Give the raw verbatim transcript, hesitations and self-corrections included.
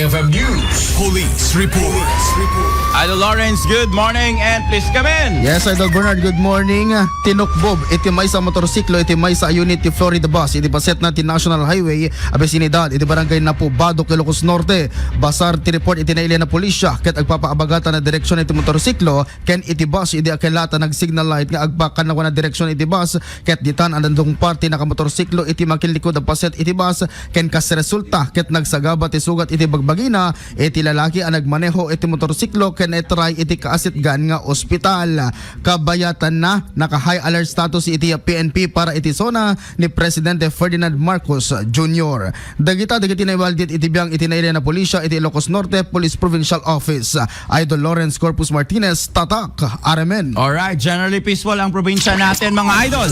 F M News. Police Report. Idol Lawrence, good morning and please come in. Yes, Idol Bernard, good morning. Tinukbob iti maysa a motorsiklo iti maysa a unit ti Florida bus iti pasetna ti National Highway a bisinidad iti barangay Napo, Badoc, Ilocos Norte. Basar ti report iti nailian a pulisya ket agpapaabagatan a direksyon iti motorsiklo ken iti bus idi akilata nag-signal light nga agpakannawan a direksyon iti bus ket ditan a dandungpar ti nakamotorsiklo iti makinlikod a paset iti bus ken kas resulta ket nagsagaba ti sugat iti bagbagina iti lalaki a nagmaneho iti motorsiklo ken naitray iti kaasitgan nga ospital. Kabayatanna, naka-high alert status iti P N P para iti zona ni Presidente Ferdinand Marcos Junior. Dagita dagiti naiwaldit iti biang iti nailian a pulisya iti Ilocos Norte Police Provincial Office. Idol Lawrence Corpus Martinez, Tatak, R M N. Alright, generally peaceful ang probinsya natin, mga idol.